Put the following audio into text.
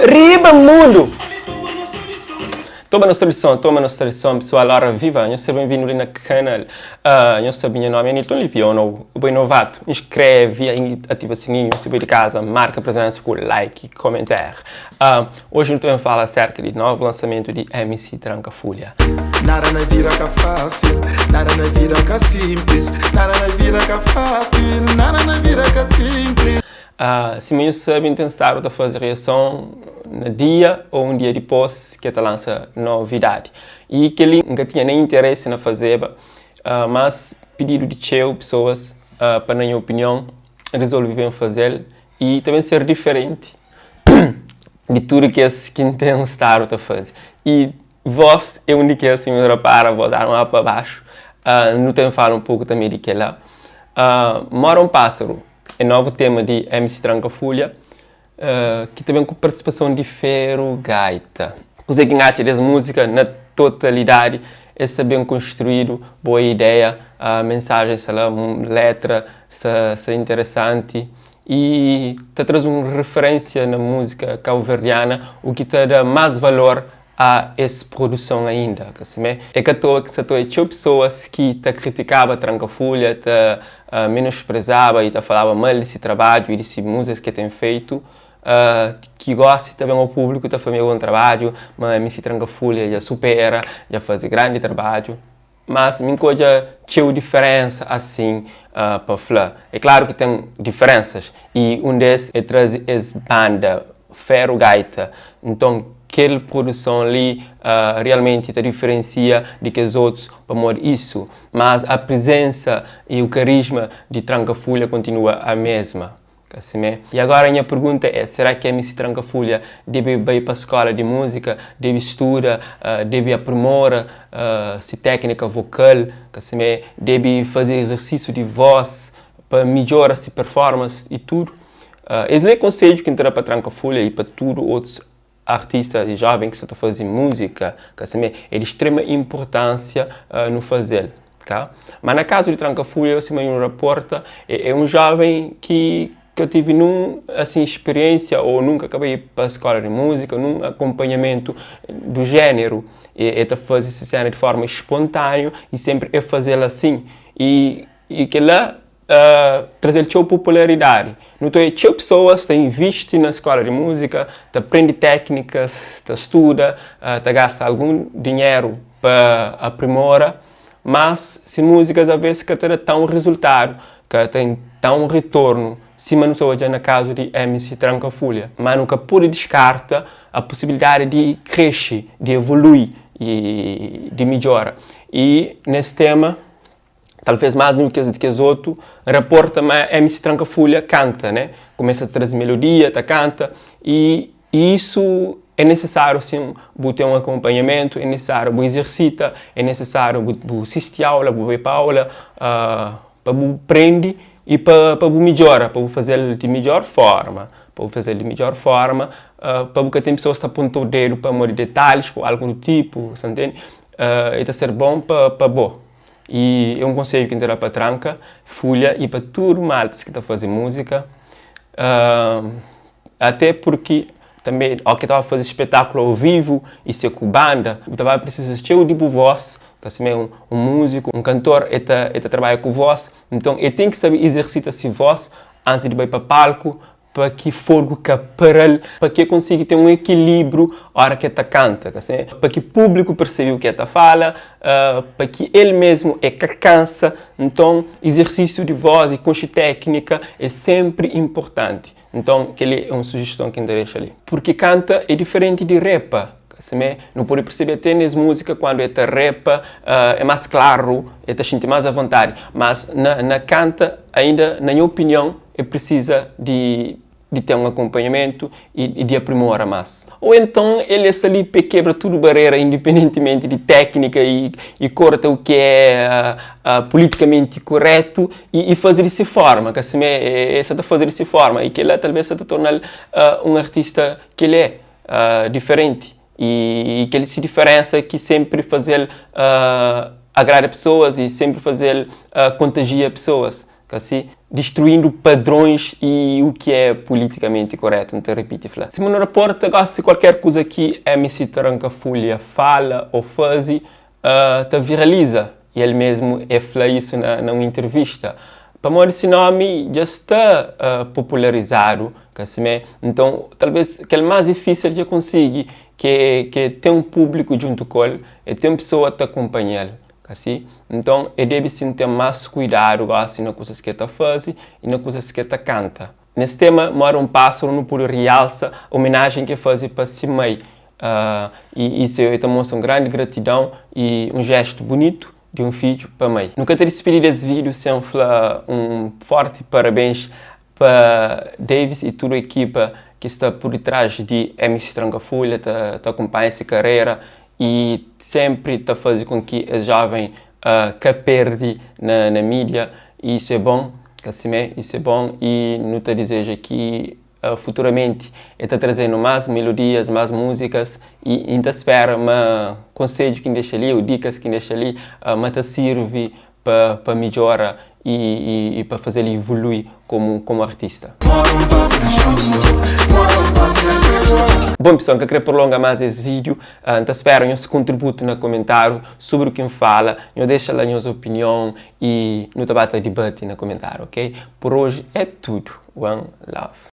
Riba mundu! Toma nos tradison, toma nos tradison, pessoal. Ora viva! Nhos ser ben-vindu li na kanal. Uh, nhos sabe nha nomi é Nilton Liviono, o boi novato. Inscreve e ativa sininho, se boi de casa, marca presença com like e comentário. Uh, hoje nu ta ben fala acerca di novo lançamento di MC Tranka Fulha. Nada na vida ka fásil, nada na vida ka simples, nada na vida ka fásil, nada na vida ka simples. Uh, sima nhos sabe, N ten stadu ta faze reason na dia ou un dia dipôs ki el ta lansa novidadi. I kel-li N ka tinha nen interesi na fazeba, uh, mas pididu di txeu pesoas uh, pa na nha opinion, N rezolve ben faze-l i ta ben ser diferenti di tudu kes ki N ten stadu ta faze. I vós é un di kes, si nhos repara, vós éra más pa baxu. Uh, nu ten fala un poku tanbe di kel-la. Uh, Mora un pásaru é novu tema di MC Tranka Fulha, uh, ki ta ben ku partisipason di Feru Gaita. Kuzê ki N atxa des múzika na totalidadi, el sta ben konstruídu, boa ideia, uh, mensajen sta la, letra sta, sta interesanti i ta traze un referénsia na múzika kauverdiana, u ki ta da más valor a es produson ainda, ka simé? É ka toa ki sa ta odja txeu pesoas ki ta kritikaba Tranka Fulha, ta menosprezaba i ta falaba mal di si trabadju i di si múzikas ki el ten feitu, ki gosi ta ben ao públiku ta fla ma é bon trabadju, ma MC Tranka Fulha dja supera, dja faze grandi trabadju. Mas mi N ka odja txeu diferénsa asin pa fla. É klaru ki ten diferénsas i un des é traze es banda Feru Gaita. Nton kel produson li realmenti ta diferensia di kes otus pamodi isu. Mas a prizensa i u karisma di Tranka Fulha kontinua a mesma. Ka simé? I agora nha pergunta é, será ki MC Tranka Fulha debe bai pa skola di múzika, debe studa, debe aprimora si téknika vokal, ka simé? Debe faze exersísiu di vós pa midjora si performance i tudu? Es li é konsedju ki N ta da pa Tranka Fulha i pa tudu otus artista i joven ki sta ta faze múzika, ka simé? É di extrema inpurtánsia nu faze-l, ka? Ma na kazu di Tranka Fulha, sima nu raporta, é un joven ki ka tive nun asin spiriénsia ô nunka ka bai pa skóla di múzika, nun akonpanhamentu du jéneru. E ta faze se séna di forma espontániu i sénpri e faze-l asin. I kel-la traze-l txeu popularidadi. Nu ta odja txeu pesoas ta invisti na skóla di múzika, ta prende téknikas, ta studa, ta gasta algun dinheru pa aprimora, mas se múzikas alvês ka ta da tãu rezultadu, ka ten tãu retornu sima nu ta odja na kazu di MC Tranka Fulha. Má nu ka pode diskarta a posibilidadi di krexe, di evolui i di midjora. I nes tema. talvez más di kes di kes otu, raporta ma MC Tranka Fulha kanta, né? Kumesa ta traze melodia, ta kanta e isu é nesesáriu sin bu ten un akonpanhamentu, é nesesáriu bu izersita, é nesesáriu bu bu sisti aula, bu bai pa aula pa bu prende i pa pa bu midjora, pa bu faze-l di midjor forma, pa bu faze-l di midjor forma pa bu ka ten pesoas ta ponta-u dedu pamodi detalhis o algu du tipu, sa ntende? E ta ser bon pa pa bo. I é un konsedju ki N ta da pa Tranka Fulha i pa tudu maltas ki ta faze múzika. Até purki tanbe óki ki ta ba faze spetákulu au vivu i se ku banda, bu ta ba prisiza txeu di bu vós, ka sima un múziku, un kantor e ta e ta trabadja ku vós, nton e ten ki sabe izersita si vós antis di bai pa palku pa ki folgu ka para-l, pa ki e konsigi ten un ekilíbriu óra ki e ta kanta, ka se? Pa ki públiku persebe u ki e ta fala, pa ki el mesmu e ka kansa. Nton, izersísiu di vós i konxe téknika é sénpri inportanti. Nton, kel-li é un sujiston ki N ta dexa li. Purki kanta é diferenti di repa, ka simé? Nu pode persebe até nes múzika kuandu e ta repa é más klaru, e ta xinti más avontadi. Mas na na kanta, ainda na nha opinion, E precisa di di ten un akonpanhamentu i di aprimora más. Ou enton el esta li pa e kebra tudu barera indipendentimenti di téknika i i korta u ki é politikamenti koretu i i faze di si forma, ka sima e sa ta faze di si forma i kila talvez sa ta torna-l un artista ki el é, diferenti i kel si diferensa ki sempri faze-l agrada pesoas i sempri faze-l kontajia pesoas. Kasi distruindu padrons y u ki é politikamenti koretu, N ta ripiti fla. Sima nu raporta, gosi kualker kuza ki MC Tranka Fulha fala ô faze ta viraliza y el mesmu e fla isu na un intrivista. Pamodi si nomi dja sta popularizadu, ka simé? Nton, talvês kel más difísil dja konsigi, ki é ten un públiku djuntu ku el, é ten pesoa ta kunpanha-l. Asi, nton, e debe sin ten más kuidadu gósi na kuzas ki e ta faze i na kuzas ki e ta kanta. Nes tema Mora un Pásaru nu pode rialsa omenajen ki e faze pa si mai i isu e ta mostra un grandi gratidon i un jéstu bunitu di un fidju pa mai. Nu ka ta dispidi des vídiu sen fla un fórti parabens pa Davis i tudu ekipa ki sta pur ditras di MC Tranka Fulha ta ta akunpanha si karera i sempri ta faze kon ki es joven ka perdi na na midia i isu é bon ka simé isu é bon i nu ta dizeja ki futuramenti e ta trazenu mas melodias mas musikas i N ta spera ma konsedju ki N dexa li o dikas ki N dexa li ma ta sirvi pa pa midjora i i pa fazel ivolui komu komu artista. Bom pessoal, N ka kre prolonga mas es video, N ta spera nhos kontributu na komentariu sobri u ki N fala, nhos dexa la nhos opinion i nu ta ba ta dibati na komentariu, ok? Por oji é tudu, one love.